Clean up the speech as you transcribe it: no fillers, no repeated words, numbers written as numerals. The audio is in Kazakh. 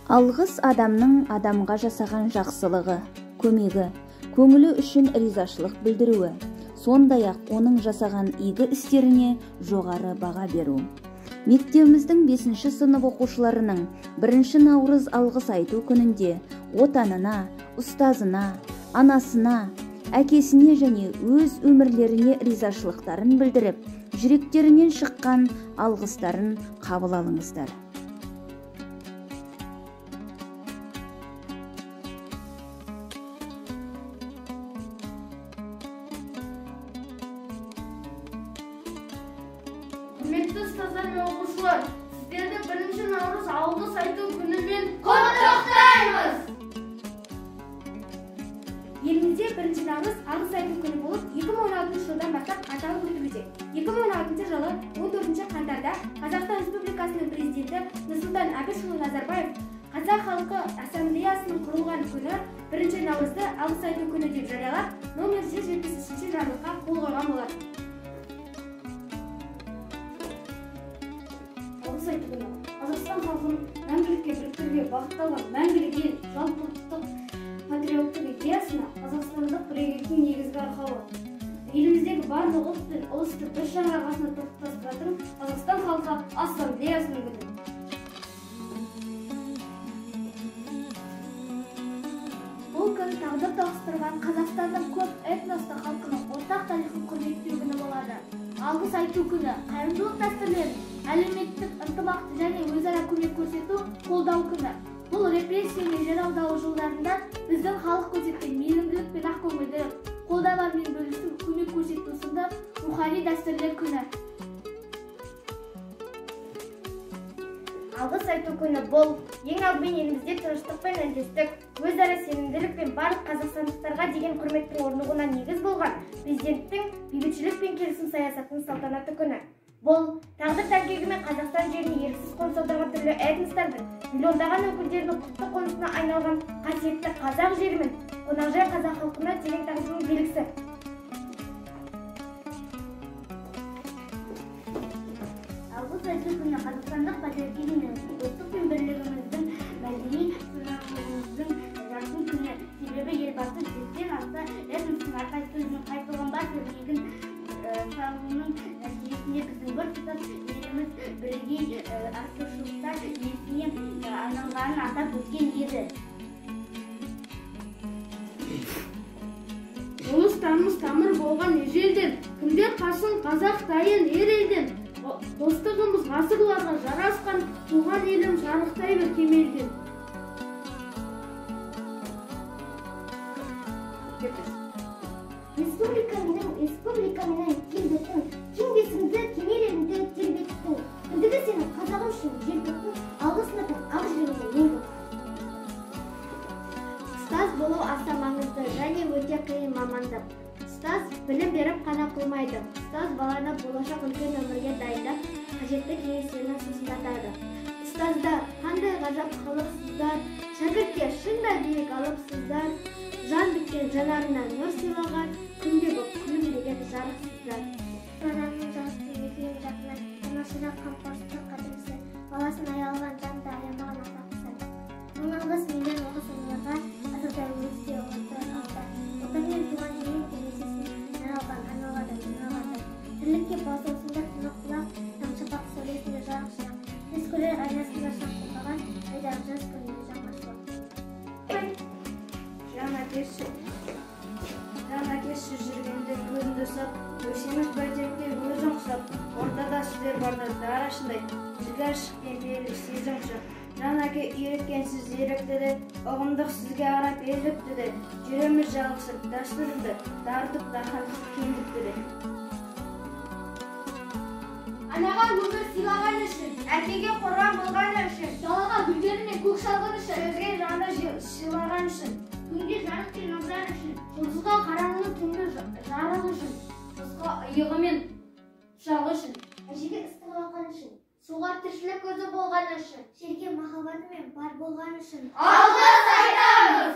Алғыс адамның адамға жасаған жақсылығы, көмегі, көңілі үшін ризашылық білдіруі, сондай-ақ оның жасаған игі істеріне жоғары баға беру. Мектебіміздің 5-ші сынып оқушыларының 1 наурыз алғыс айту күнінде отанына, ұстазына, анасына, әкесіне және өз өмірлеріне ризашылықтарын білдіріп, жүректерінен шыққан алғыстарын қабыл алыңыздар. Құрметті ұстаздар мен оқушылар, сіздерді 1 наурыз алғыс айту күнімен құттықтаймыз! Елімізде 1 наурыз алғыс айту күні болып 2016 жылдан бастап аталып өтілуде. 2016 жылы 14 қаңтарда Қазақстан Республикасының президенті Нұрсұлтан Әбішұлы Назарбаев Қазақ халқы ассамблеясының құрылған күні 1 наурызды алғыс айту күні деп жариялап, номер 173 жарлыққа қол қойған болатын. Алғыс айту күні Қазақстан халқын мәңгілікке біріктіруге бағытталған мәңгілік ел жалпыұлттық патриоттық идеясына қазақстандық бірегейліктің негізгі арқауы. Еліміздегі барлық ұлт пен ұлысты бір шаңырақ астына топтастыратын Қазақстан халқы ассамблеясының күні. Бұл күн тағдыр тоғыстырған Қазақстанның көп этносты халқының ортақ тарихын құрметтеу күні болады. Алғыс айту күні қайырымдылық дәстүрлерін, әлеуметтік ынтымақты және өзара көмек көрсету қолдау күні. Бұл репрессия мен жер аудару жылдарында біздің халық көрсеткен мейірімділік пен ақкөңілділік, қолда бармен бөлісу, көмек көрсету сынды рухани дәстүрлер күні. Алғыс айту күні бұл ең алдымен елімізде тыныштық пен үндестік, өзара сенімділік пен барлық қазақстандықтарға деген құрметтің орнығуына негіз болған президенттің бейбітшілік пен келісім саясатының салтанатты күні. Бұл тағдыр тәлкегімен Қазақстан жеріне еріксіз қоныс аударған түрлі этностардың миллиондаған өкілдерінің құтты қонысына айналған қасиетті қазақ жері мен қонақжай қазақ халқына терең тағзымның белгісі. Алғыс айту күні қазақстандық патриотизмнің, достық пен бірлігіміздің, мәдени саналылығымыздың жарқын күні. Себебі Елбасы 100-тен аса этностың әрқайсысының қайтылған бас өрнегін салуының нәтижесінде біздің біртұтас еліміз бірегей артықшылықтар иесіне айналғанын атап өткен еді. Ұлыс-тамыз тамыр болған ежелден, кімдер қашсын қазақ дайын ер елден, достығымыз ғасырларға жарасқан, туған елім шарықтай бер кемелден. Республика менің келбетім, кең бесімді кемел елімді тербеттің. Кіндігі сенің қазағым үшін жер көктің, алғысын атап ақ жүрегімді ең көк. Ұстаз болу аса маңызды және өте қиын мамандық. Ұстаз білім беріп қана қоймайды. Ұстаз баланы болашақ үлкен өмірге дайындап, қажетті кеңестерін сусындатады. Ұстаздар қандай ғажап қылықсыздар, шәкіртке шындай биік алыпсыздар, жан біткен жанарына нұр сыйлаған, күнде боп күлімдеген жарықсыздар. Адамның жақсы екеуінің жақыны, жанашыры, қамқоршысы, қадірлісі, баласын аялаған жанды аямаған атақтысы. Мың алғыс миллион алғыс оларға, қазірде өзі де ұлттар алды. Отан мен туған жермен келесесін нәр алған анаға да, анаға да. Тірлікке басылсында тұнық құлақ, таң шапақ сәулесінде жарық шырақ. Көз көрер айнасында шақ қопаған, айдағы жас күнінде жаңа шуақ. Жан әкесі жүргенде көзімді ұстап, өсеміз бәйтерекке өзің құсап, ортада сіздер барда дара шындай, ізгі ашық пен пейіл сезім құшақ. Жан әке үйреткенсіз зеректі де, ұғымдық сізге қарап елікті де, жүреміз жалғасып дәстүрді, дарытып дархандық кеңдікті де. Анаға өмір сыйлаған үшін, әкеге қорған болғаны үшін, далаға гүлдері мен көк шалғын үшін, сөзге жанды сыйлаған үшін, күнге жарық пен нұрлар үшін, жұлдызға қараңғы түнгі жарығы үшін, құсқа иығы мен құшағы үшін, әжеге ыстық алақан үшін, суға тіршілік көзі болғаны үшін, жерге махаббаты мен бар болғаны үшін алғыс айтамыз!